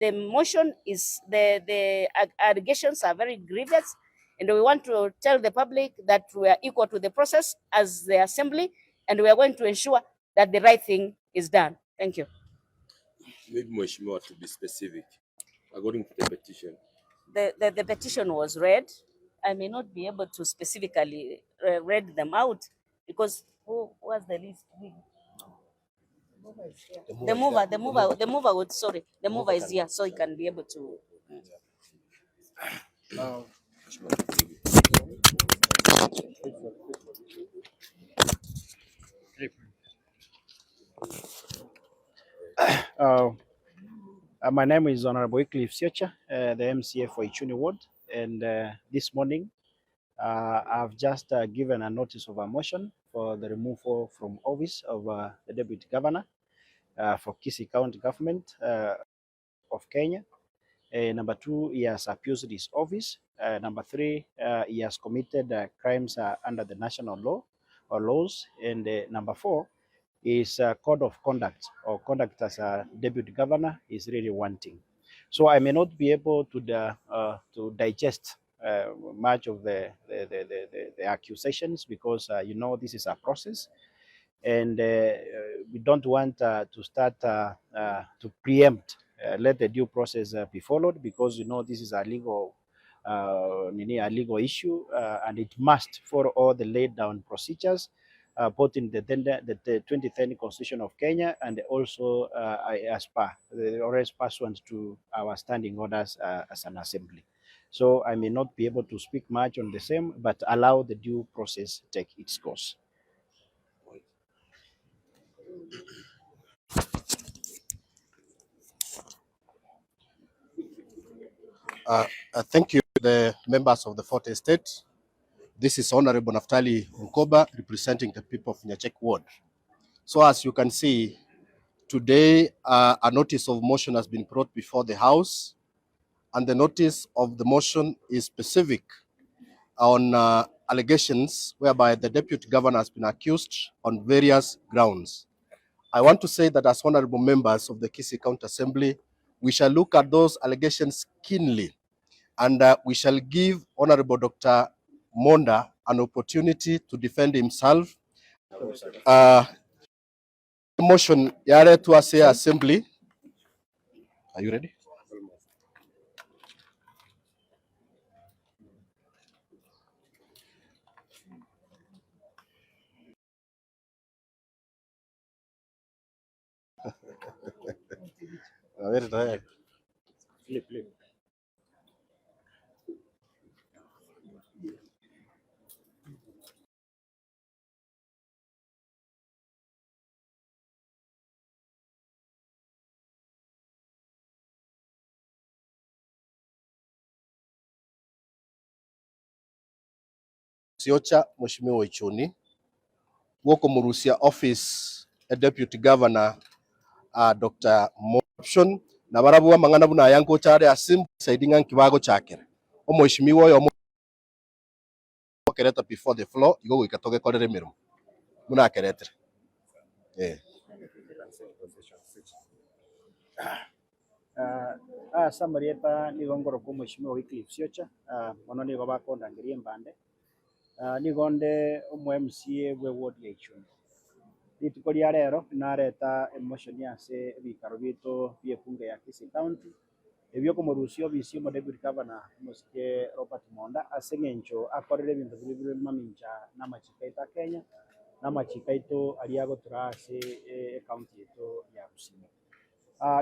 The motion is the the allegations are very grievous and we want to tell the public that we are equal to the process as the assembly and we are going to ensure that the right thing is done. Thank you. Maybe Mheshimiwa, to be specific, according to the petition. The, the, the petition was read. I may not be able to specifically uh, read them out because who was the list? The mover, the mover, the mover would, sorry, the mover is here, so he can be able to. Uh, my name is Honorable Wycliffe Siocha, the MCA for Ichuni Ward, and this morning I've just given a notice of a motion for the removal from office of the Deputy Governor for Kisii County Government of Kenya. Number two, he has abused his office. Number three, he has committed crimes under the national law or laws. And number four, his code of conduct or conduct as a deputy governor is really wanting. So I may not be able to, the, to digest much of the, the, the, the, the accusations because you know this is a process and we don't want to start to preempt. Let the due process be followed because you know this is a legal nini, a legal issue and it must follow all the laid down procedures both in the, the, the 2010 Constitution of Kenya and also as per the already pursuant to our standing orders as an assembly. So I may not be able to speak much on the same, but allow the due process take its course. Thank you, the members of the Fourth Estate. This is Honorable Naftali Onkoba representing the people of Nyachek Ward. So as you can see, today a notice of motion has been brought before the House, and the notice of the motion is specific on allegations whereby the deputy governor has been accused on various grounds. I want to say that as honorable members of the Kisii County Assembly, we shall look at those allegations keenly, and we shall give Honorable Dr. Monda an opportunity to defend himself. Motion yaretwa ase assembly. Are you ready? A ver, trae. Flip, flip. Siocha Mheshimiwa Ichuni gwokomorusia office e deputy governor Dr. Motion na barabwo amang'ana buna aya ngocha are ase saidi ng'a nki bagochakera omheshimiwa oyo okereta before the floor igo goika togekorera emeremo buna akeretire eh. Ase amarieta nigo ngorokwa Omheshimiwa Wycliffe Siocha, mono nigo bakondangeria embande, nigo nde omo MCA bwe ward ya Ichuni. Rituko ria rero nareta emotion ase ebikaro biaito bia ebunge ya Kisii County, ebio okomorusia obisi omo deputy governor omosike Robert Monda ase eng'encho akorire ebinto biria bire mamincha na amachiko aito a Kenya, na amachiko aito aria agotura ase ecounty yaito ya Gusii.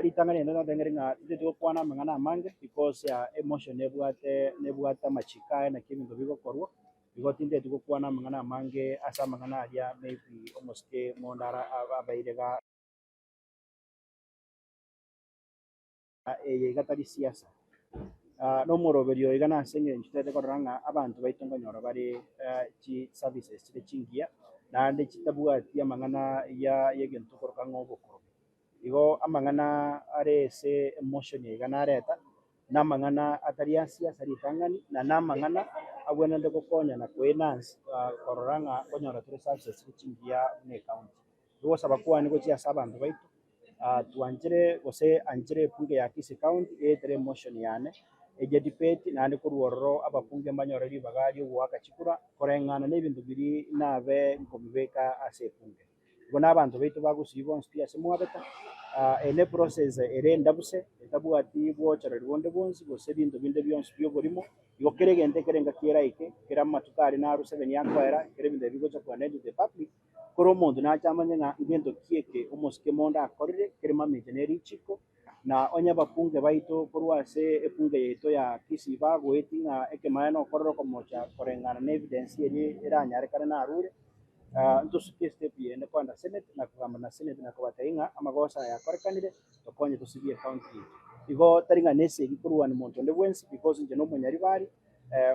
Ritang'ani rende notengere ng'a titeti gokwana amang'ana amange because emotion nebwate nebwate amachiko aye naki ebinto bigokorwa, igo tinteti gokwana amang'ana amange ase amang'ana aria maybe omosike mondo ara abeire iga eye iga tari siasa. Na omoroberio oyo iga nase eng'encho totagete korora ng'a abanto baito nkonyora bare chi services chire chingiya, naende chitabwati amang'ana ya egento tokoroka ng'a obokorobi. Igo amang'ana are ase emotion eye iga nareta, na amang'ana atari a siasa ritang'ani, na na amang'ana abwenerete gokonya na ko enhance korora ng'a nkonyora tore services chire chingiya buna ecounty. Togosaba kwane gochia ase abanto baito. Twanchire gose anchire ebunge ya Kisii County eetere emotion yane, eche debate naende korwa ororo abakunge mbanyore ribaga riogoaka chikura koreng'ana na ebinto biria nabe nkobibeka ase ebunge. Igo na abanto baito ba Gusii bonsi pi ase mwabeta, eye ne process ere endabuse etabwati bwochoreri bonde bwonsi gose ebinto binde bionsi bia oborimo, igo kera egento ekere engaki eraike, kera amatuko aria narwe seven akoera, kera ebinto ebi bigocha kogenda into the public, Kera omonto nache amanye ng'a ngento ki eke omosike mondo akorire kere mamincha ne richiko, na onye abakunge baito korwa ase ekunge yaito ya Kisii bagoeti ng'a ekemaene okorora okomocha koreng'ana ne evidence eria eranyarekane narure, ntosuke estep yende kogenda senate na kogamba na senate na kobatebia ng'a amagoso aya akorekanire tokonye tosibie ecounty yaito. Igo tari ng'a nesegi korwania monto onde bwensi because inche nomonyaribari.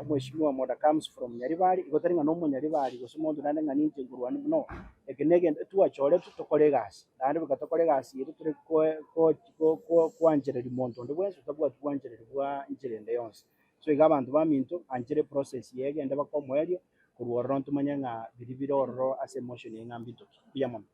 Omweshimiwa Moda comes from Nyaribari, igo tari ng'a nomonyaribari gose omonto naende ng'a ninche nkorwania no. Eke na egento twachoretwe tokore egasi, naende goika tokore egasi ere tore koe ko ko ko koanchereria monto onde bwensi otabwati bwanchereri bwa nchera ende yonsi. So iga abanto baminto, anchera eprocess eye egende mpaka omoerio, korwa ororo ntomanye ng'a biria bire ororo ase emotion eye ng'a mbitoki. Mbuya mono.